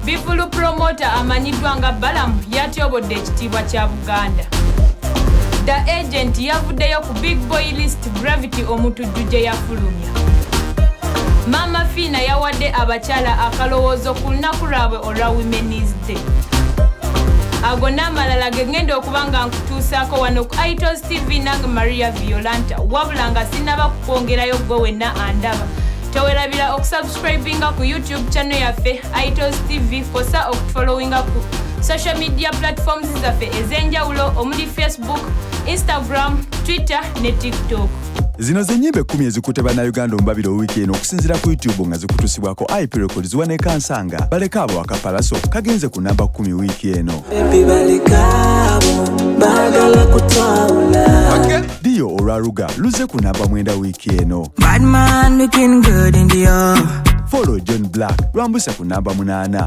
Bivulu promoter amanyiddwa nga Balamu yatyobodde ekitiibwa kya Buganda. The Agent yavuddeyo ku Big Boy List Gravity Omutujju gye yafulumya. Maama Fiina yawadde abakyala akalowoozo ku lunaku lwabwe olwa Women's Day. Ago n'amalala ge ngenda okuba nga nkutuusaako wano ku Itos TV nange Maria Violanta, wabula nga sinnaba kukwongerayo gwe wenna andaba. Tewerabira okusubscribinga ku YouTube channel yaffe Itos TV kwossa okutufollowinga ku social media platforms zaffe ez'enjawulo omuli Facebook, Instagram, Twitter ne TikTok. Zino ze nnyimba 10 ezikutte Bannayuganda omubabiro wiiki eno okusinziira ku YouTube nga zikutusibwako IP Records wane Kansanga. Baleka abo akapalaso kagenze ku namba 10 wiiki eno. Baby, balekabo baagala kutwawula. Dio olwa Ruga luze ku namba 9 wiiki eno. Bad man looking good in the air. Follow John Black lwambuse ku namba 8.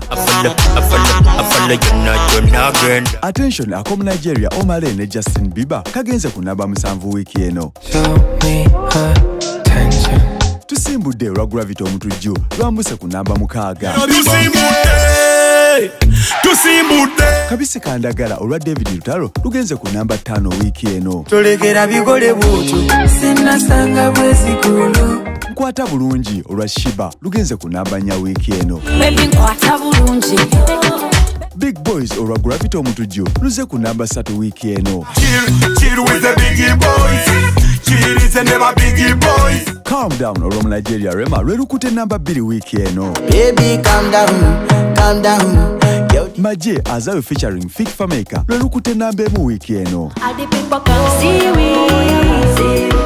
Attention ak'omu Nigeria Omale ne Justin Bieber kagenze ku namba 7 wiiki eno. Show me attention. Tusimbudde olwa Gravity Omutujju lwambuse ku namba 6. Tusimbudde, tusimbudde. Kabisi Kandagala olwa David Lutalo lugenze ku namba 5 wiiki eno. Tolekera bikole bwotyo sinasanga bwezikulo. Nkwata bulungi olwa Shiba lugenze ku namba 4 wiiki eno. Baby, nkwata bulungi. Big Boys olwa Gravity Omutujju luze ku namba 3 wiiki eno. Chill, chill with the biggie boys. Chill is the never biggie boys. Calm Down olwa Nigeria Rema lwe lukute namba 2 wiiki eno. Baby, calm down, calm down. Yo, Maje Azawi featuring Fik Fameica lwe lukute namba 1 wiiki eno. All the people come see we.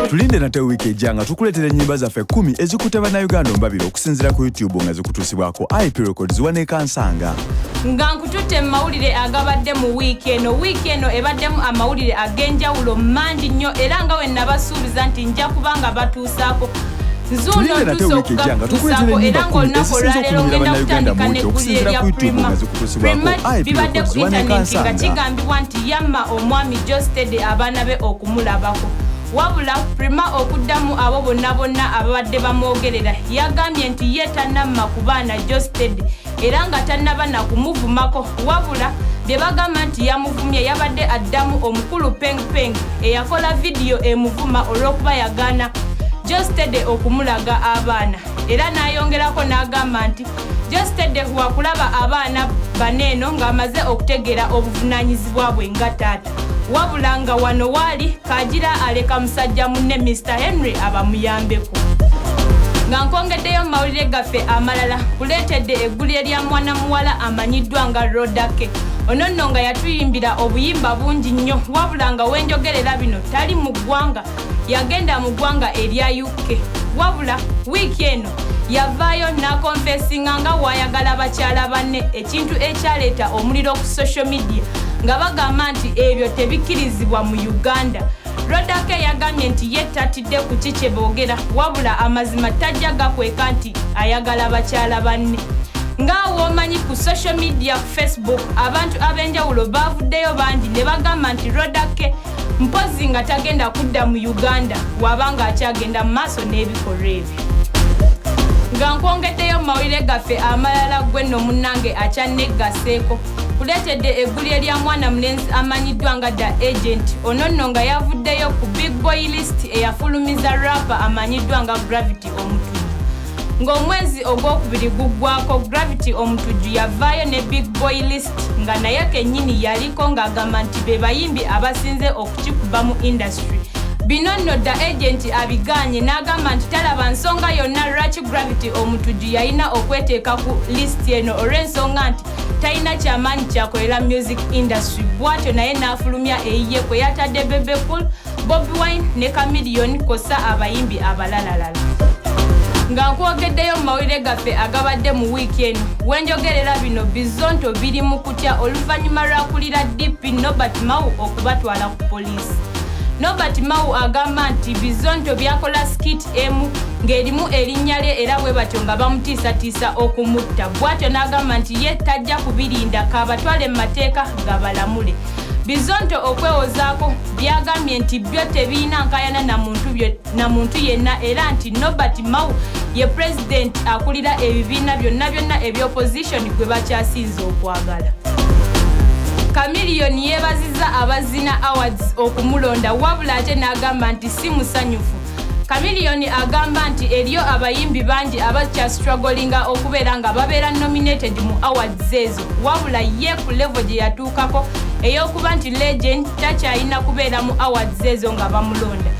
Tulinde nate wiiki ejja nga tukuleetera ennyimba zaffe 10 ezikutte Bannayuganda omubabiro okusinziira ku YouTube nga zikutuusibwako IP Records wane Kansanga. Nga nkututte mu mawulire agabadde mu wiiki eno. Wiiki eno ebaddemu amawulire ag'enjawulo mangi nnyo, era nga we nabasuubiza nti nja kuba nga batuusaako. Nzuuno Tulinde nate ntuuse wiiki ejja nga tukuleetera okugakutuusaako, ennyimba era 10 ng'olunaku ezisinze olwaleero okunyumira ngenda Bannayuganda kutandika mu wiiki n'eggulire okusinziira lya ku YouTube Prima. nga zikutuusibwako Prima IP bibadde Records ku wane intaneti nga Kansanga. kigambibwa nti yamma omwami Jostede abaana be okumulabako. Wabula Prima okuddamu abo bonna bonna ababadde bamwogerera, yagambye nti ye tannamma ku baana Jostede era nga tannaba na kumuvumako, wabula bye bagamba nti yamuvumye yabadde addamu omukulu Peng Peng eyakola vidiyo emuvuma olw'okuba yagaana Jostede okumulaga abaana. Era n'ayongerako n'agamba nti Jostede wakulaba abaana baneeno ng'amaze okutegeera obuvunaanyizibwa bwe nga taata, wabula nga wano waali kagira aleka musajja munne Mr Henry abamuyambeko. Nga nkwongeddeyo mu mawulire gaffe amalala, kuleetedde eggulire lya mwana muwala amanyiddwa nga Rodake. Ono nno nga yatuyimbira obuyimba bungi nnyo, wabula nga wenjogerera bino tali mu ggwanga, yagenda mu ggwanga erya UK. Wabula wiiki eno yavaayo n'akonfesinga nga wayagala bakyala banne, ekintu ekyaleeta omuliro ku social media nga bagamba nti ebyo tebikkirizibwa mu Uganda. Rodake yagambye nti ye tatidde ku ki kye boogera, wabula amazima tajja gakweka nti ayagala bakyala banne. Nga w'omanyi ku social media ku Facebook abantu ab'enjawulo baavuddeyo bangi ne bagamba nti Rodake mpozi nga tagenda kudda mu Uganda wabanga akyagenda mu maaso n'ebikolwa ebyo. Nga nkwongeddeyo mu mawulire gaffe amalala, gwe nno munnange akyanneggaseeko, kuleetedde eggulire lya mwana mulenzi amanyiddwa nga The Agent. Ono nno nga yavuddeyo ku Big Boy List eyafulumiza rapper amanyiddwa nga Gravity Omutujju. Ng'omwezi ogwokubiri guggwako, Gravity Omutujju yavaayo ne Big Boy List nga naye kennyini yaliko ng'agamba nti be bayimbi abasinze okukikuba mu industry. Bino nno The Agent abigaanye n'agamba nti talaba nsonga yonna lwaki Gravity Omutujju yalina okweteeka ku list eno, olw'ensonga nti talina kyamaanyi kyakolera music industry. Bw'atyo naye n'afulumya eyiye kwe yatadde Bebe Cool, Bobi Wine ne Chameleone kw'ossa abayimbi abalalalala. Nga nkwogeddeyo mu mawulire gaffe agabadde mu wiiki eno, wenjogerera bino Bizonto biri mu kutya oluvannyuma lw'akulira DP Norbert Mao okubatwala ku poliisi. Norbert Mao agamba nti Bizonto byakola skit emu ng'erimu erinnya lye, era bwe batyo nga bamutiisatiisa okumutta. Bw'atyo n'agamba nti ye tajja kubirinda, kaabatwale mu mateeka gabalamule. Bizonto okwewozaako byagambye nti byo tebirina nkayana na muntu yenna era nti Norbert Mao ye pulezidenti akulira ebibiina byonna byonna ebya opposition gwe bakyasinze okwagala. Chameleone yeebazizza aba Zzina Awards okumulonda wabula ate n'agamba nti si musanyufu. Chameleone agamba nti eriyo abayimbi bangi abakyastrugglinga okubeera nga babeera nominated mu awards ezo, wabula ye ku level gye yatuukako ey'okuba nti legend takyalina kubeera mu awards ezo nga bamulonda.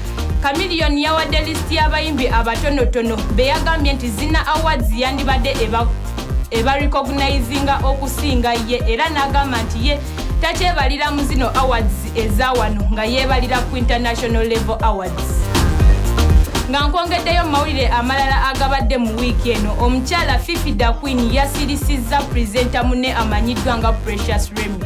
Chameleone yawadde lisiti y'abayimbi abatonotono be yagambye nti Zzina Awards yandibadde eba recognizinga okusinga ye, era n'agamba nti ye takyebalira mu zino awards eza wano nga yeebalira ku international level awards. Nga nkwongeddeyo mu mawulire amalala agabadde mu wiiki eno, omukyala Fifi Da Queen yasirisizza presenter munne amanyiddwa nga Precious Remy.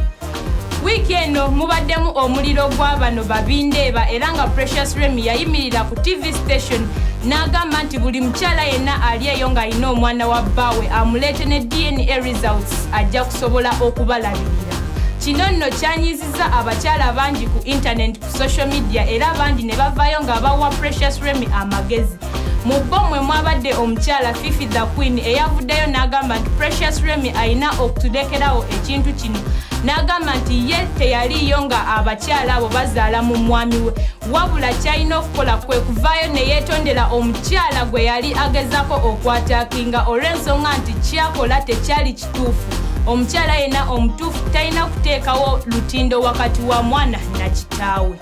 Wiiki eno mubaddemu omuliro gwa bano babindeeba, era nga Precious Remy yayimirira ku TV station n'agamba nti buli mukyala yenna ali eyo ng'alina omwana wa bbaawe amuleete ne DNA results, ajja kusobola okubalabirira. Kino nno kyanyiizizza abakyala bangi ku internet, ku social media, era bangi ne bavaayo nga bawa Precious Remy amagezi. Mu bo mwe mwabadde omukyala Fifi The Queen eyavuddeyo n'agamba nti Precious Remy alina okutulekerawo ekintu kino, n'agamba nti ye teyaliiyo nga abakyala abo bazaala mu mwami we, wabula kyalina okukola kwe kuvaayo ne yeetondera omukyala gwe yali agezako okwattackinga, olw'ensonga nti kyakola tekyali kituufu. Omukyala yenna omutuufu talina kuteekawo lutindo wakati wa mwana na kitaawe.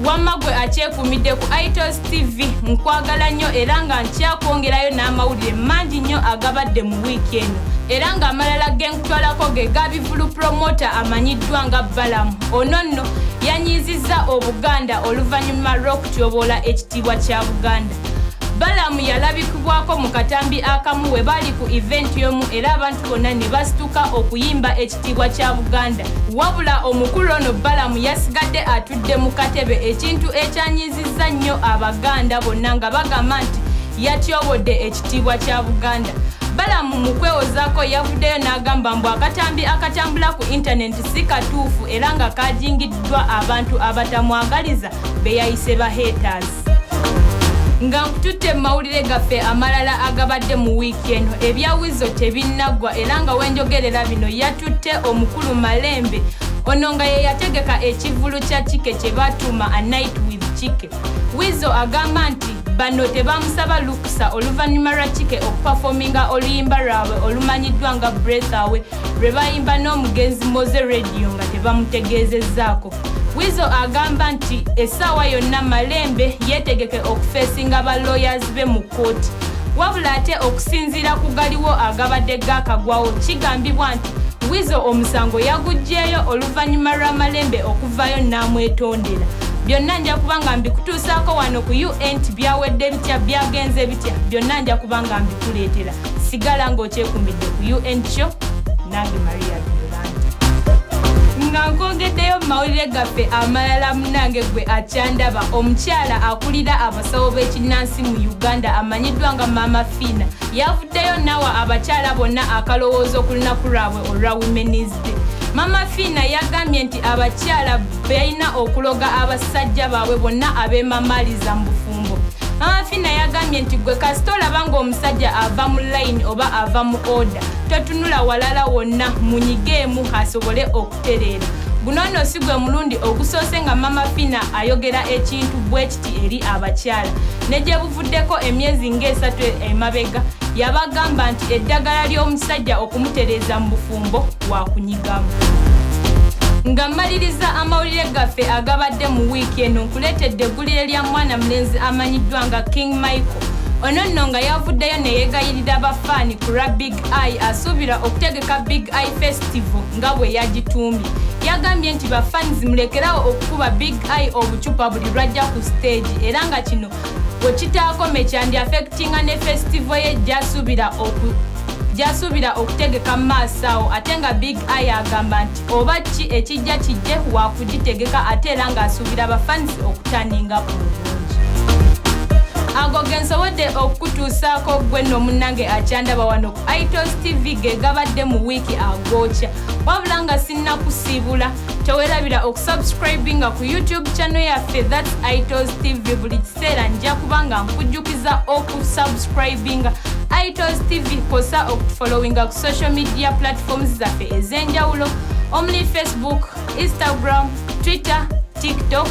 Wamma gwe akyekuumidde ku Itos TV, nkwagala nnyo era nga nkyakwongerayo n'amawulire mangi nnyo agabadde mu wiiki eno, era ng'amalala genkutwalako ge gabivulu promoter amanyiddwa nga Balamu. Ono nno yanyiizizza Obuganda oluvannyuma lw'okutyoboola ekitiibwa kya Buganda. Balamu yalabikibwako mu katambi akamu we baali ku event y'omu, era abantu bonna ne basituka okuyimba ekitiibwa kya Buganda, wabula omukulu ono Balamu yasigadde atudde mu katebe, ekintu ekyanyiizizza nnyo Abaganda bonna nga bagamba nti yatyobodde ekitiibwa kya Buganda. Balamu mu kwewozaako yavuddeyo n'agamba mbu akatambi akatambula ku intaneti si katuufu, era nga kajingiddwa abantu abatamwagaliza be yayise ba haters. Nga nkututte mu mawulire gaffe amalala agabadde mu wiiki eno, ebya Wizo tebinnaggwa, era nga wenjogerera bino yatutte omukulu Malembe ono nga ye yategeka ekivvulu kya Chike kye batuuma A Night with Chike. Wizo agamba nti bano tebamusaba lukusa oluvannyuma lwa Chike okuperforminga oluyimba lwabwe olumanyiddwa nga Breath Away lwe bayimba n'omugenzi Mowzey Radio nga tebamutegeezezzaako. Wizo agamba nti essaawa yonna Malembe yeetegeke okufacinga ba lawyers be mu kkooti, wabula ate okusinziira ku galiwo agabadde gaakagwawo, kigambibwa nti Wizo omusango yaguggyeyo oluvannyuma lwa Malembe okuvaayo n'amwetondera. Byonna nja kuba nga mbikutuusaako wano ku UNT. Byawedde bitya, byagenze bitya, byonna nja kuba nga mbikuleetera. Sigala ng'okyekumidde ku UNT Show nange Maria Violante. Nga nkwongeddeyo mu mawulire gaffe amalala, munange gwe akyandaba, omukyala akulira abasawo b'ekinnansi mu Uganda amanyiddwa nga Mama Fiina yavuddeyo nawa abakyala bonna akalowoozo ku lunaku lwabwe olwa Women's Day. Mama Fiina yagambye nti abakyala balina okuloga abasajja baabwe bonna abeemamaliza mu bufumbo. Mama Fiina yagambye nti gwe kasita olaba ng'omusajja ava mu layini oba ava mu order, totunula walala wonna, munyigeemu asobole okutereera. Guno nno si gwe mulundi ogusoose nga Mama Fiina ayogera ekintu bwe kiti eri abakyala. Ne gye buvuddeko emyezi ng'esatu emabega yabagamba nti eddagala ly'omusajja okumutereeza mu bufumbo wakunyigamu. Nga mmaliriza amawulire gaffe agabadde mu wiiki eno, nkuleetedde eggulire lya mwana mulenzi amanyiddwa nga King Michael. Ono nno nga yavuddeyo ne yeegayirira bafaani ku lwa Big Eye asuubira okutegeka Big Eye Festival nga bwe yagituumye. Yagambye nti bafans mulekerawo okukuba Big Eye obucupa buli lwajja ku stage, era nga kino bwe kitaakome kyandi affectinga ne festival ye gy'asuubira okutegeka mu maaso awo, ate nga Big Eye agamba nti oba ki ekijja kijje wakugitegeka, ate era ng'asuubira abafans okuturninga ku bulungi. Ago ge nsobodde okukutuusaako ggwe nno munnange akyandaba wano ku Itos TV, ge gabadde mu wiiki agookya. Wabula nga sinnakusiibula, tewerabira okusubscribinga ku YouTube channel yaffe, that's Itos TV. Buli kiseera nja kuba nga nkujjukiza okusubscribinga Itos TV, kosa okutufollowinga ku social media platforms zaffe ez'enjawulo omuli Facebook, Instagram, Twitter, TikTok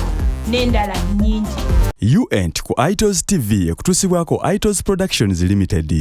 n'endala nnyingi. Unt ku Itos TV ekutuusibwako Itos Productions Limited.